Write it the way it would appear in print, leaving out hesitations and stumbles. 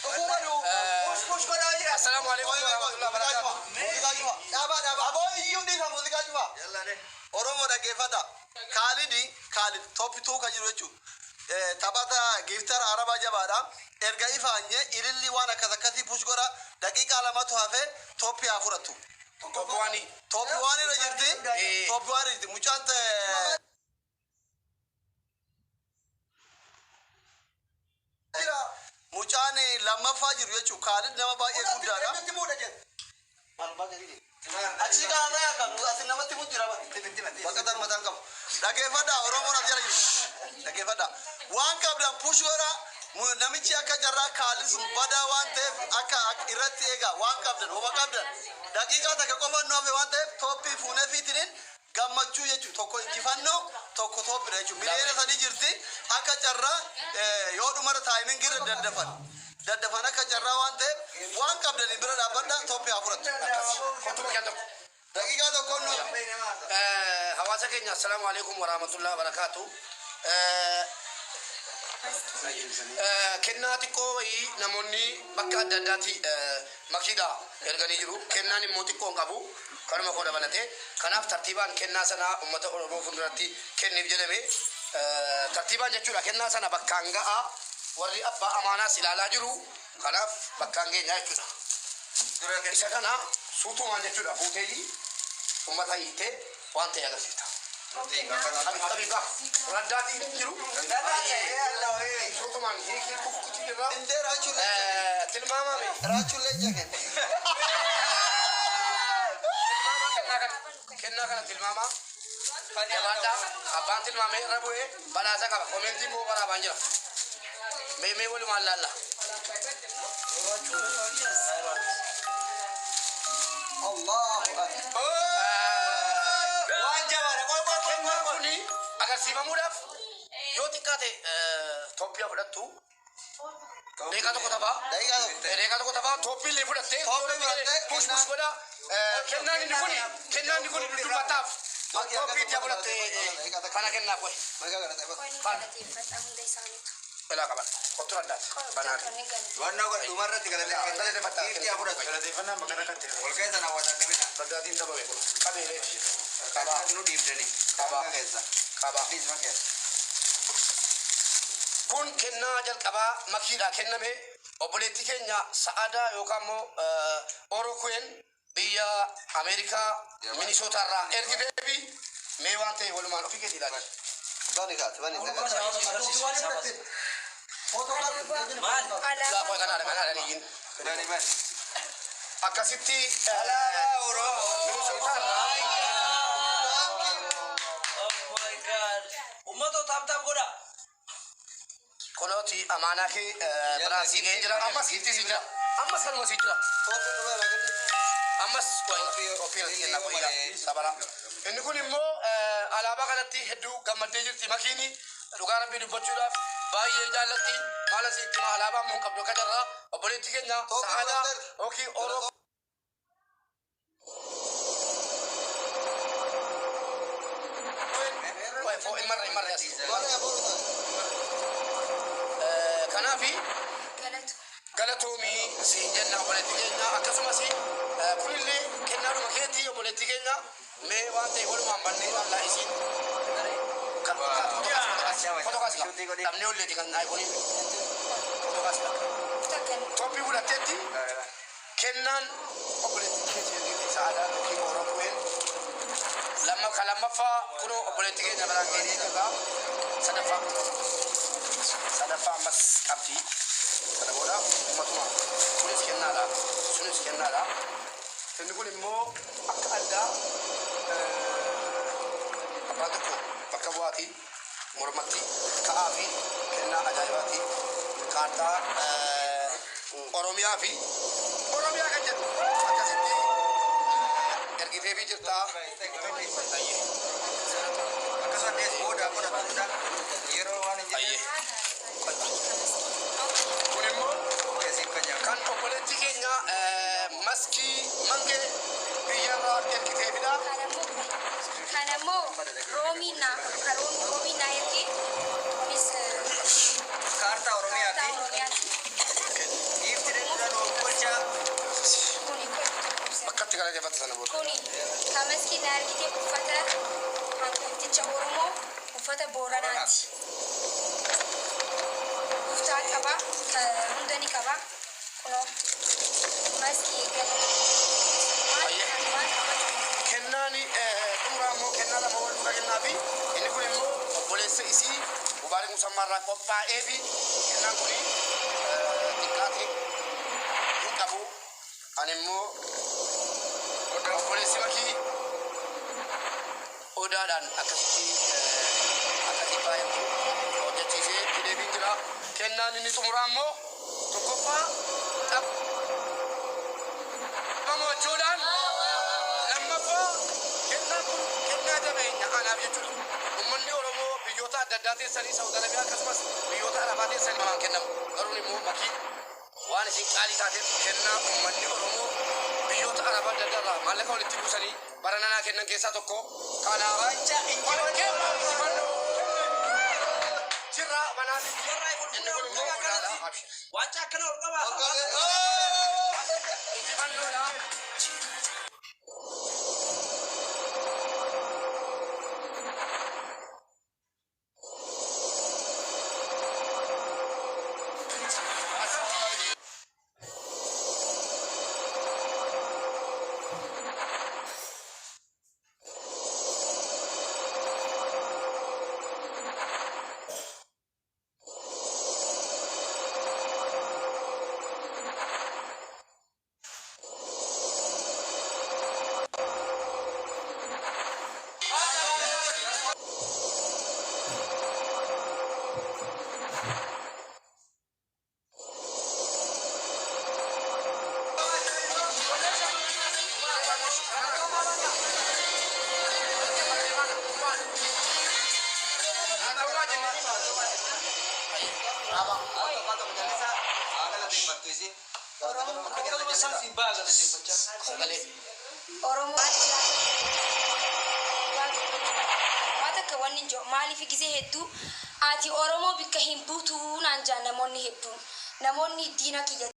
Dhufuu malu. Push push godhaa jira. Assalaamu alaikum warahmatullahi wabarakatuh. Muuziqaa cufa. Dhaabaa dhaabaa. Aboo iyyuu dhiisa muuziqaa cufa. Oromoo dhaggeeffata. Kaalidi Kaalid top 2 kan jiru jechuudha. Taphata giiftara Arabaa jabaadha. Erga ifaanye ililli waan akkas akkasii push godha. Daqiiqaa lamatu hafe toppii haa fudhattu. Top one. Top 1 irra jirti. Top 1 irra jirti. Mucaan mucaan lammaffaa jiru jechuudha. Kaalid nama baay'ee guddaadha. Eenyutti muudha jedhu. Achi kaanaa yaakamu asin namatti mujjira bakka tan mataan qabu. Dhaggeeffadhaa Oromoon as jala jiru. Dhaggeeffadhaa. Waan qabdan push godha. Namichi akka carraa Kaalid sun badaa waan ta'eef akka irratti eegaa waan qabdan homa qabdan. Daqiiqaa takka qofa nu hafe waan ta'eef tooppii fuunee fiitiniin gammachuu jechuudha. Tokko injifannoo tokko tooppiidha jechuudha. 3 million jirti akka carraa yoo dhumara timing irra daddafan. Daddafan akka carraa waan ta'eef waan qabdaniin bira dhaabbadhaa tooppii haa fudhattu. Kottu bakka tokko. Daqiiqaa tokkoon nu hafe. Hawaasa keenya, assalaamu alaikum warahmatullahi wabarakatuh. Kennaa xiqqoo wayii namoonni bakka adda addaatti makiidha erganii jiru. Kennaan immoo xiqqoo hin qabu. Kanuma koo dabalatee. Kanaaf tartiibaan kennaa sana uummata Oromoo fuulduratti kenniif jedhame. Tartiibaan jechuudha kennaa sana bakkaan ga'a. Warri abbaa amaanaas ilaalaa jiru. Kanaaf bakkaan geenyaa jechuudha. Isa kana suutumaan jechuudha fuutee uummata hiitee waan ta'e agarsiifta. Qabi qabi gaa. Raddaatiin hin jiru. Suutumaan hiikii kukkutii irraa. Indee raachuu Tilmaamame. raachuu leenca kenne. Tilmaama kennaa kana. Kennaa kana tilmaama. Jabaadhaa. Abbaan tilmaame irra bu'ee badhaasa qaba. Comment immoo waraabaan jira. Mee mee walumaan laalla. Allahu akbar. Waan jabaadha. Qoy qoy qoy Kennaan qoy. kuni agarsiifamuudhaaf yoo xiqqaate Tooppiyaa fudhattu. Daqiiqaa tokko taphaa. Daqiiqaa tokko. Daqiiqaa tokko taphaa tooppii illee fudhattee. Tooppii fudhattee, Push push godha. Kennaan inni kuni dubbataaf. Tooppii itti fudhattee kana kennaaf qoy. Galateeffadha hunda isaaniitu. Belaa qaban. Kottu raddaati. Banaan. Wannoo godhu dhumarratti Galateeffadhaa. galateeffadhaa. Fudhatu. Galateeffannaan bakka rakkate. Ol keessa hawwataan qabina. Raddaatiin dabame kun. Qabeelee. Qabaa. Nu dhiibdanii. Qabaa. Keessa. Qabaa. Dhiisma keessa. Kun kennaa jalqabaa makiidhaa kenname obboleettii keenya Sa'aadaa yookaan immoo Oro Queen biyya Ameerikaa Minisootaa irraa ergiteefi mee waan ta'e walumaan ofii keetii ilaali. Bani kaati bani. Gaafa kanaadha kanaadha niyyiin. Bani bani. Akkasitti Alaabaa Oromoo. Minisootaa irraa Oh my God. Uummatoo tap tap godha. Kunooti amaanaa kee biraan sii ga'ee jira. Ammas giiftii sii jira. Ammas kanuma sii jira. Tooppii dhumee lakkatti. Ammas qophii irratti kennaa qoyyaa sabara. Inni kun immoo alaabaa kanatti hedduu gammaddee jirti makiini dhugaa rabbii dubbachuudhaaf baay'ee jaallatti maala sitti hima alaabaa immoo hin qabdu akka jarraa obboleettii keenya Tooppii Sa'aadaa fudhatteerti. yookiin Oroo Imarra as. Bani aboru taate. Kanaafi Galatu. Galatoomii siin jenna obboleettii keenya, akkasumas kunillee kennaadhuma keetii obboleettii keenya mee waan ta'e walumaan bannee ilaallaa isiin kan foto kaasi dhabnee olleeti kan iPhone foto kaasi Takka tooppii fudhatteetti kennaan obboleettii keetii ergite Sa'aadaa yookiin Oromoo Queen lamma ka lammaffaa kunoo obboleettii keenya biraan geenyee jirra. Sadaffaa sadaffaa ammas qabdi. Sana booda ummatuma kunis kennaadha sunis kennaadha. Inni kun immoo akka addaa abbaan tokko bakka bu'aati mormatti ka'aa fi kennaa ajaa'ibaati kaartaa Oromiyaa fi Oromiyaa kan jedhu akkasitti ergiteefii jirta. Ayyee. Akkasumas booda booda booda yeroo waan hin Ayyee. jirre Kun immoo keessi kan kan obboleettii keenya maskii mangee biyyarraa ergiteefidha. Kanammoo roomii naa roomii naa erge kunis kaartaa Oromiyaa kaartaa fi Oromiyaati. giiftii. Akkamitti galateeffatta sana booda? Kuni ka maskii na argite uffata hangafticha Oromoo, uffata Booranaati. Uftaa qaba, ka hunda ni qaba. Kunoo maskii waan qabatu. Kennaan xumuraa immoo kennaa lama wal duukaa kennaa fi inni kun immoo obboleessa isii Mubaarik Musammaarraa qophaa'ee fi kennaan kun xiqqaate hin qabu. Ani immoo obboleessi makii odaadhaan akkasitti akkasii faayamtu hojjechiisee fideefiin jira. Kennaan inni xumuraa immoo tokkoffaa tapha mo'achuudhaan, lammaffaa kennaan kun kennaa jabeenya anaaf jechuudha. Uummanni Oromoo biyyoota adda addaa teessanii, Saawud Arabiyaa akkasumas biyyoota Arabaa teessanii waan kennamu. Garuu immoo makii waan isin qaalii taateef kennaa uummanni Oromoo biyyoota Arabaa adda addaa irraa maallaqa walitti buusanii bara nanaa kennan keessaa tokko. Kanaaf injifannoo jirra manaatitti. Inni kun immoo odaadha. Abshir. Waancaa akkana ol qabaa. Injifannoodha. Sagalee. Oromoo waan jiraatan waan takka wanni hin jiru. Maaliif gisee hedduu ati Oromoo bikka hin buutuu naan jaan namoonni hedduun, namoonni diina kiyya.